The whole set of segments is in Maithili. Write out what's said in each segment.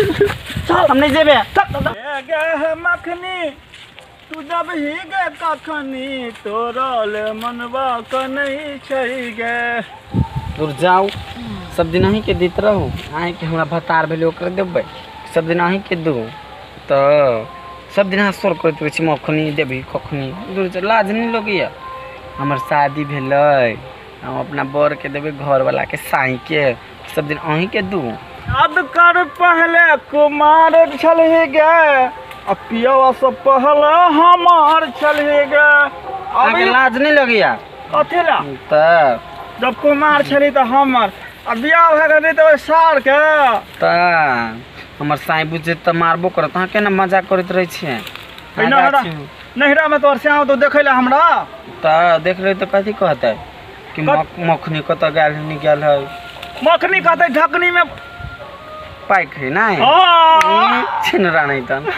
चल हम नहीं जेबे। गे मखनी तू जब ही गे कखनी तोरल मनवा कनै छै गे। दूर जाओ, सब दिन अहीं के दैत रहू, अहीं के हमरा भतार भेलै ओकरे देबै, सब दिन अहीं के दू। तऽ सब दिन अहाँ शोर करैत रहै छी मखनी देबही कखनी। दूर जाउ, लाज नहि लगैया? हमर शादी भेलै, हम अपना बर के देबै, घरवाला के, साई के, सब दिन अहीं के दू। याद कर पहले कुमार छलही गे, आ पियवा सब पहले हमार छलही गे। अहाँके लाज नहि लगैया? कथी ला? तऽ जब कुमार छली तऽ हमर, आ बियाह भए गेलै तऽ ओहि सार के। तऽ हमर साई बुझे तऽ मारबो करत। अहाँ केना मजाक करैत रहै छियै? नैहरा में तोहर श्याम तो देखै ला हमरा। तऽ देख ले तऽ कथी कहतै कि मखनी कतऽ गेल है, नहीं गेल है। मखनी कहतै ढकनी में पाइक है ना, छिनरा नहीं तन।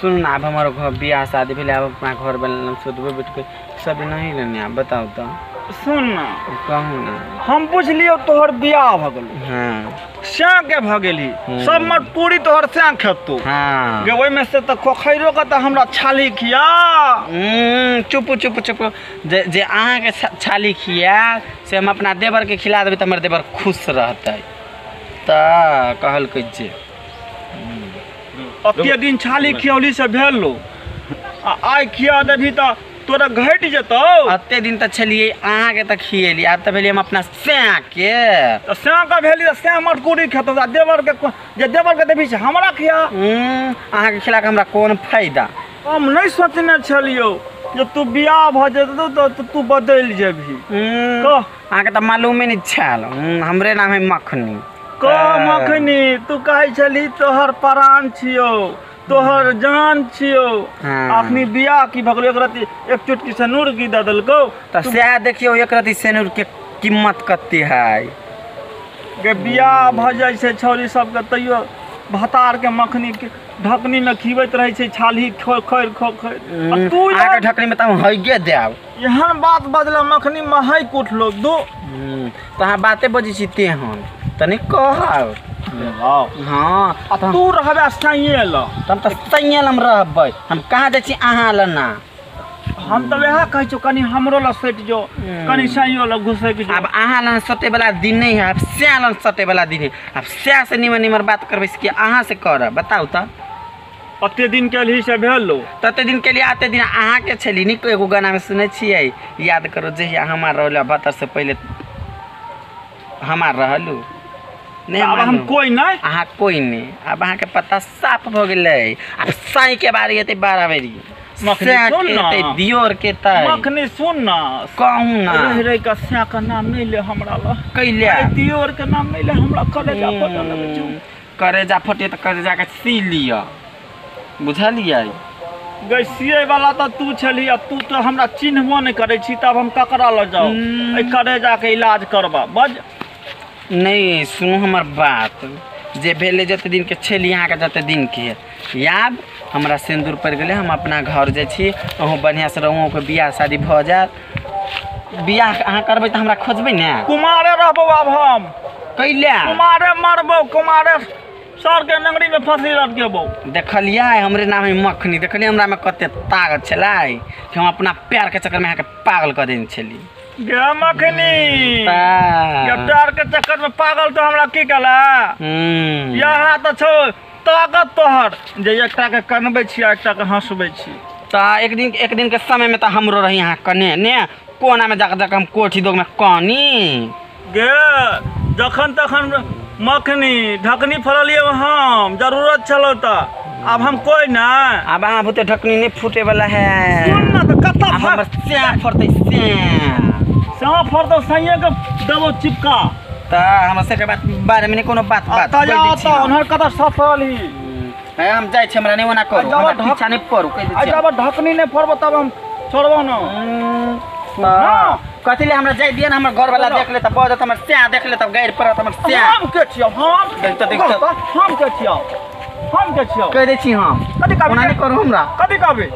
सुनू ना, आब हमर घर बियाह शादी भेलै, आब अपना घर बनेलहुँ, सुतबै बैठबै सब नहीं लेने। आब बताउ तऽ। सुन ना, कहू ना। हम बुझलियौ तोहर बियाह भऽ गेलौ। हाँ। श्याम के भऽ गेली, सब मटपूरी तोहर श्याम खेतौ। हाँ। गे ओहिमे से तऽ खोखैरो के तऽ हमरा छाली खिया। चुप चुप चुप। जे जे अहाँके छाली खिया से हम अपना देवर के खिला देबै तऽ हमर देवर खुश रहतै। तऽ कहलकै जे अते दिन छाली खियौली से भेलो, आ आइ खिया देबही तऽ तोरा घटि जेतौ। अते दिन तऽ छलियै अहाँके तऽ खियेली, आब तऽ भेलियै हम अपना श्याम के। तऽ श्याम के भेली तऽ श्याम मटकूरी खेतौ, आ देवर के जे देवर के देबही से हमरा खिया। अहाँके खिला के हमरा कोन फायदा? हम नहि सोचने छलियौ जे तू बियाह भऽ जेतौ तऽ तू बदलि जेबही। कह। अहाँके तऽ मालूमे नहि छल, हमरे नाम है मखनी। कह मखनी, तू कहै छली तोहर प्राण छियौ, तोहर जान छियौ। अखनी बियाह की भऽ गेलौ, एक रति एक चुटकी सेनूर की दऽ देलकौ। तऽ सएह देखियौ एक रति सेनूर के कीमत कते है। गे बियाह भऽ जाइ छै छौरी सबके तैयो भतार के मखनी के ढकनी में खिबैत रहै छै छाली खोखरि खोखरि। आ तू अहाँके ढकनी में तऽ हम हैगे देब। एहन बात बजला मखनी महक उठलो दू। तऽ अहाँ बाते बजै छी तेहन तऽ नहि कहब। हाँ। आ तू रहबे सैये ल। हम तऽ सैये ल हम रहबै, हम कहाँ जाइ छी अहाँ ल ना। हम तऽ वएह कहै छियौ, कनि हमरो ल सटि जो, कनि सैयो ल घुसकि जो। आब अहाँ लग सटे वाला दिन नहीं है, आब सैया लग सटे वाला दिन है। आब सैया से निमन निमन बात करबै से कि अहाँ से करब? बताउ तऽ। अते दिन के लिए से भेलो। तते दिन के लिए आते दिन अहाँ के छली नीक एगो गाना में सुनै छियै, याद करो जहिया हमार रहल भतर से पहले हमार रहलू। नहीं आब हम कोई नहीं, अहाँ कोई नहीं। आब अहाँ के पता साफ भऽ गेलै। आब साई के बारी एतै 12 बेरी। मखनी सुन ना, दियोर के तै। मखनी सुन ना, कहू ना। रहि रहि के श्या के नाम नहीं ले हमरा ल। कैले? दियोर के नाम नहीं ले हमरा, कलेजा फटऽ लगै छौ। कलेजा फटे तऽ कलेजा के सी लिअ, बुझलियै? गै सियै वाला तऽ तू छलही, आ तू तऽ हमरा चिन्हबो नहि करै छी, तब हम ककरा लऽ जाउ एहि कलेजा के इलाज करबा? बज नहीं। सुनू हमर बात, जे भेलै जते दिन के छली अहाँके जते दिन के याद, हमरा सिन्दूर पड़ि गेलै, हम अपना घर जाइ छी, अहूँ बढ़िआँ से रहू, अहूँके बियाह शादी भऽ जायत। बियाह अहाँ करबै तऽ हमरा खोजबै ने? कुमारे रहबौ आब हम। कैले? कुमारे मरबौ, कुमारे सर के नंगड़ी में फंसी लटकेबौ। देखलियै हमरे नाम है मखनी, देखलियै हमरा में कते ताकत छलै कि हम अपना प्यार के चक्कर में अहाँके पागल कऽ देने छली। गे मखनी, गे प्यार के चक्कर में पागल तो हमरा की केला? यहाँ तऽ छौ ताकत तोहर जे एकटा के कनबै छी आ एकटा के हंसबै छी। तऽ एक दिन के समय में तऽ हमरो रही अहाँ कने ने कोना में जाके जाके हम कोठी दोग में कनी। गे जखन तखन मखनी ढकनी फड़लियै हम, जरूरत छलौ तऽ आब हम कोई ना। आब अहाँ बहुते ढकनी नहीं फूटे वाला है। सुन ना तऽ कतऽ हमर स्याह फड़तै, स्याह स्याह फड़तौ, सैये के देबौ चिपका। तऽ हमरा सबके बात बारे में कोनो बात बात कहि दै छी। ओनहर कतऽ सफल ही। हम जाइ छी, हमरा नहि ओना करू, हमरा पीछा नहि पड़ू, कहि दै छी। जब ढकनी नहि फड़बौ तब हम छोड़बौ ना। कथी ले हमरा जाइ दिअ ने, हमर घरवाला देख ले तऽ बजत, हमर स्याह देख ले तब गारि पड़त हमर स्याह। हम के छियौ? हम देखते देखते हम के छियौ? हम के छियौ? कहि दै छी हम। कथी कहबी? ओना नहि करू हमरा। कथी कहबी?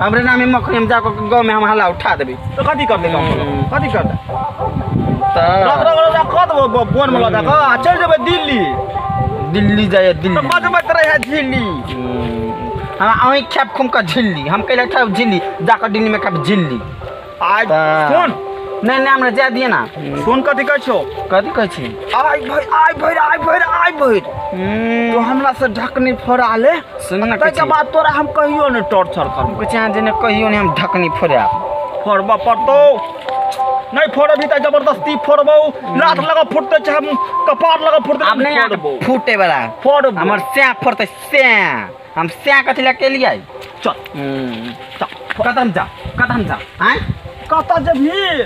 हमरे नाम है मखनी, हम जाकऽ गाँव में हम हल्ला उठा देबै। तऽ कथी करतै गाँव में? कथी करतै? तऽ रख रख रख देबो बोन में लऽ जाकऽ आ चलि जेबै दिल्ली। दिल्ली जाइए दिल्ली। तो बजबैत रहे झिल्ली। हम अहीं खायब खूब का झिल्ली, हम कैला खायब झिल्ली, जाकर दिल्ली में खायब झिल्ली। आज सुन नहीं नहीं हमरा जाय दिए ना। सुन कथी कहै छौ? कथी कहै छी? आइ भरि आइ भरि आइ भरि आइ भरि तो हमरा से ढकनी फोड़ा ले। सुन ना ताहिके बाद तोरा हम कहियो नहि टॉर्चर करब। कहै छी अहाँ जेना कहियो नहि हम ढकनी फोड़ायब। फोड़बऽ पड़तौ, नहीं फोड़बही तऽ जबरदस्ती फोड़बौ, लात लगा फुटतै चाहे कपार लगा फुटतै। आब नहीं फोड़बौ, फूटे वाला फोड़बौ। हमर सैं फोड़तै सैं, हम सैं कथी लए केलियै? चल चल कतम जा कतम जा। आँय कतऽ जेबही?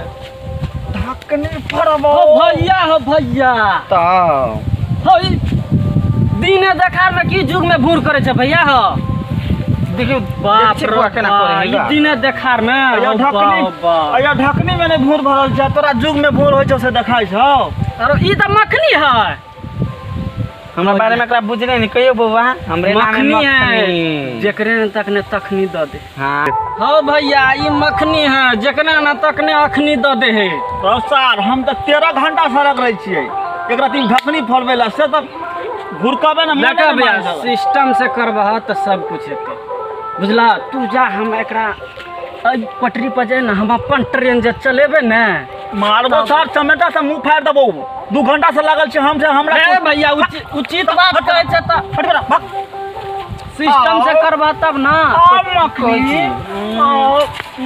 ढकनी फोड़बौ। हो भैया हो भैया तऽ हो दिने देखार में की जुग में भूर करे छै भैया। हो देखियो बाप रे केना करे है दिने देखार में। अया ढकनी, अया ढकनी में नहीं भूर भरल छै, तोरा जुग में भूर होय छौ से देखाय छौ। अरे ई तऽ मखनी है। हमरा बारे में एकरा बुझले नहीं कहियो बौआ, हमरे नाम मखनी है। जेकरे न तकने तखनी the they. हां हो भैया ई मखनी है, जेकरा न तकने अखनी the they है। तो सर हम तऽ 13 घंटा सड़क रहै छियै, एकरा तीन ढकनी फोड़बै ला से तऽ घुरकबे न। देखा भैया सिस्टम से करबह तऽ सब कुछ हेतै बुझला। तू जा हम एकरा पटरी पर जाए ना, हम अपन ट्रेन जे चलेबे ने मारबो सर चमेटा से मुंह फाड़ देबो। 2 घंटा से लागल छै हम से हमरा। ए भैया उचित बात कहै छै तऽ हट बड़ा भाग। सिस्टम से करबा तब ना। मखनी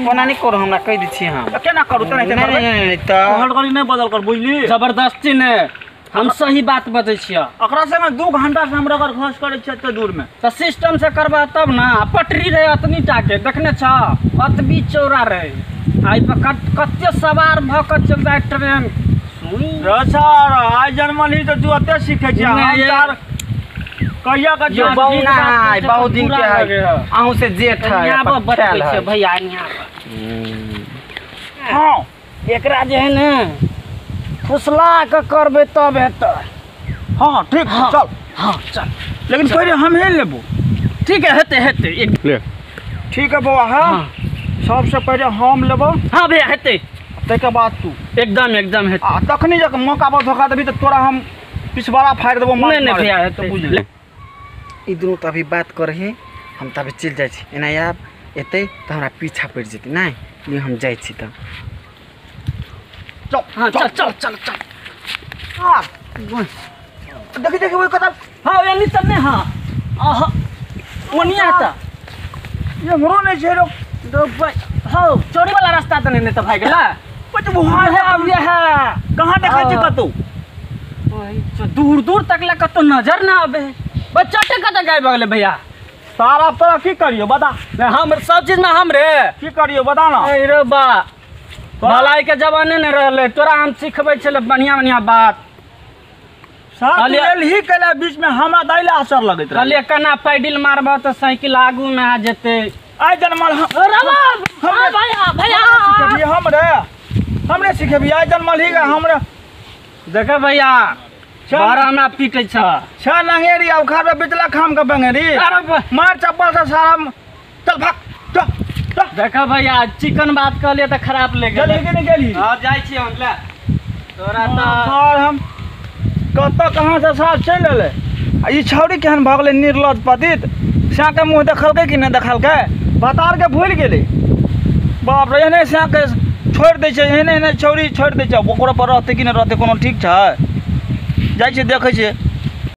कोना नहीं करू, हमरा कहि दै छी हम केना करू? तेना नहीं नहीं तऽ तोहर गाड़ी नहीं बदल कर बुझली। जबरदस्ती ने हम सही बात बजै छियै। ओकरा संगे 2 घंटा से हमरा घोष करै छियै एते दूर में। तऽ सिस्टम से करबा तब ना। पटरी रहे अतनी टाके देखने छ, अतबी चौड़ा रहे, आई पर कते सवार भ के चल जाय ट्रेन। सुन सर आइ जनमल ही तऽ तू एते सीखै छियै। हम सर कहिया के जो बहुना है बहुत दिन के है, अहूँ से जेठ है। यहाँ पर बतबै छै भैया यहाँ पर। हां एकरा जे है ने फुसला के करबे तब हेतै। हाँ ठीक। हाँ, चल। हाँ चल, लेकिन पहले हम ही लेबो। ठीक है हेतै हेतै एक ले। ठीक है बौआ। हाँ सबसे पहले हम लेबो। हाँ भैया हेतै, ताहिके बाद तू। एकदम एकदम हेतै। आ तखनी जब मौका पर धोखा देबी तऽ तोरा हम पिछवाड़ा फाड़ि देबो। नहीं नहीं भैया हेतै। बुझ ले ई दुनू तऽ अभी बात करे है, हम तऽ अभी चलि जाइ छी। एना आब एतै तऽ हमरा पीछा पड़ि जेतै, नहि लिए हम जाइ छी तऽ। चल हाँ चल चल चल चल। हाँ देखी देखी वही कतल। हाँ यानी तब ने। हाँ आहा ओनिया आता ये हमरो नहीं छै रो दो भाई। हाँ चोरी वाला रास्ता तो नहीं तो भाई गेला। कुछ बुहार है अब ये है कहां देखै छी कतौ? ओए जो दूर दूर तक ला कतौ नजर ना आबे। बच्चा टे कत गायब भऽ गेलै भैया? सारा तोरा की करियो बता? हम सब चीज में हम रे की करियो बता ना। ए रे बा भलाई के जमाने नहीं रहले, तोरा हम सिखबै छले बढ़िया बढ़िया बात। साथ ही केला बीच में हमरा दैला असर लगैत रहे। कहलिए कना पैडिल मारबह तऽ साइकिल आगू में आ जेतै। आइ जनमल हम भैया भैया सिखेबी हमरे, हमरे सिखेबी। आइ जनमल ही हमरे। देख भैया बारह हमरा पीटै छ छ नंगेरी उखाड़ पे बिचला खाम के बंगेरी। अरे मार चप्पल से सारा चल भाग चल। देखा भैया चिकन बात कहलिए तऽ खराब ले गेलै। गेली कि नहीं गेली? हां जाइ छी हम ले तोरा तऽ सर हम कतऽ कहाँ से साफ चलि एलै। आ ई छौड़ी केहन भऽ गेलै निर्लज पतित, सैके मुँह देखलकै कि नहि देखलकै, बतार के भूलि गेलै। बाप रे एहने सैके छोड़ि दै छै, एहने एहने छौड़ी छोड़ि दै छै। ओकरो पर रहतै कि नहि रहतै कोनो ठीक छै? जाइ छियै देखै छियै।